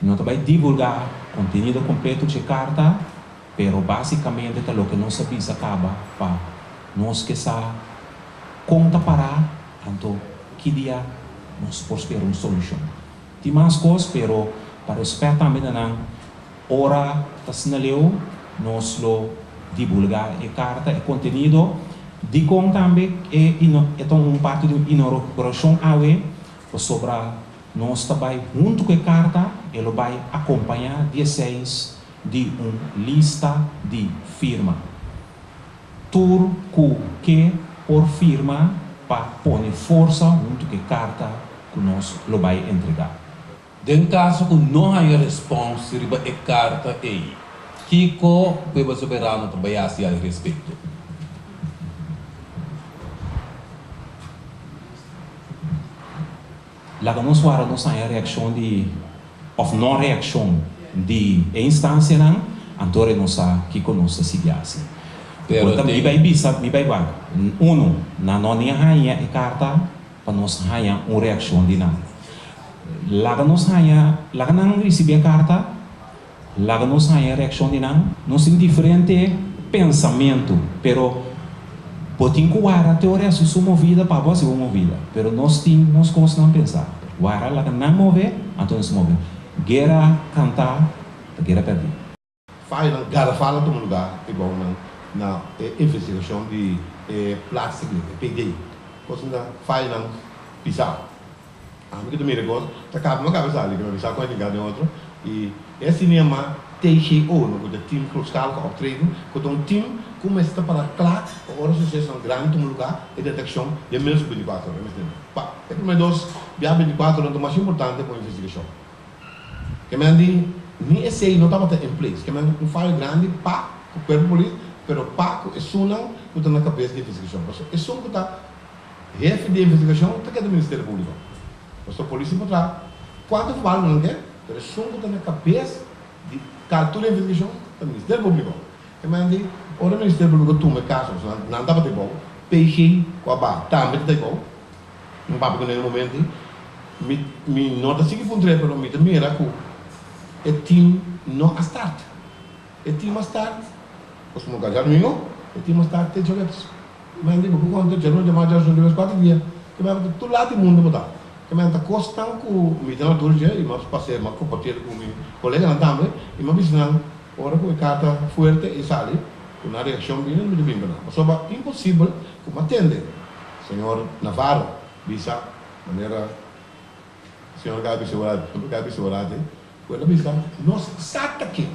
No ta bai divulgá kontenido kompleto dje karta, pero básikamente ta loke nos a bisa kaba pa nos ke sa kon ta pará, anto ki dia nos por spera un solushon. Tin mas kos, pero pa rèspèt tambe na nan, ora ta asina leu nos lo divulgá e karta, e kontenido. Dikon tambe e e ta un parti di un inougurashon awe? Pasobra nos ta bai huntu ku e karta, e lo bai akompañá di eseis di un lista di firma. Tur ku ke por firma pa pone forsa huntu ku e karta ku nos lo bai entregá. Den kaso ku no haña respòns riba e karta ei, kiko Pueblo Soberano ta bai hasi al respekto? Laga nos wara nos haña reakshon di òf no reakshon di e instansianan, anto re nos sa kiko nos ta sigui hasi. Pero Bo ta mi den. bai bisa, mi bai wak, unu, nan no ni a haña e karta pa nos haña un reakshon di nan. Laga nos haña, laga nan risibí e karta, Laga nos haña reakshon di nan. Nos tin diferente pensamentu, pero bo tin ku wara te ora hasi su movida pa bo hasi bo movida. Pero nos tin nos kosnan pensá. Wara laga nan move, anto nos move. Guera kantá ta guera pèrdí. Fayonan garafal a tuma lugá e bounan na e investigashon di e plaatselijke, e PD. Kosnan ta fayonan pisá. Ami ku ta mira e kos ta kaba mi kabes ali, mi sa ku a hinka den otro i e asina yama TGO, no ku ta Team Grootschalige Optreden, ku ta un team ku mester ta para kla pa ora susesonan grandi tuma lugá e detekshon den menos ku bintikuater ora. Mester pa e promé dos bia bintikuater ora ta mas importante pa un investigashon. Ke men di ni esei no tabata in place, ke men un fayo grandi pa ku kuerpo polis pero pa ku esunnan ku ta na kabes di investigashon pasobra esun ku ta Hefe di investigashon ta keda Ministerio Públiko. Pasobra polis tin por traha kuantu formal nan ke, pero esun ku ta na kabes di kal tur investigashon ta Ministerio Públiko. E manera di ora Ministerio Públiko tuma e kaso, pasobra nan tabata e bou, PG ku a baha tambe ta ta e bou. Mi papia ku nan e momento ei, mi mi no ta sigui puntr'é pero mi ta mira ku e team no a start. E team a start, pasobra djadumingu e team a start te djaweps. Men di bo ku konta dje no dje mas dje dje kuater dia ke men ta tur lado di mundo bo ta ke men ta kosnan ku mi ta na tur dje i mi a pas'é mi a kompartié ku mi koleganan tambe i mi a bisa nan ora ku e karta fuerte e sali ku nan reakshon bini mi ta bin pa nan pasobra imposibel ku mi a tende señor Navarro bisa manera Señor Gaby Seurati Gaby Seurati ku el a bisa nos sa ta ken.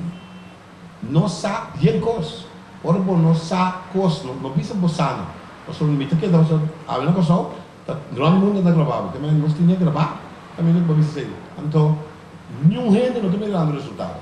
No sa bien kos. Ora bo no sa kos, no no bisa bo sa no. Pasobra mi ta keda pasobra awe na Kòrsou ta rònt mundu ta grabá bo. Te manera nos tin e grabá kaminda ku bo a bisa esei. Anto niun hende no ta mirando resultado.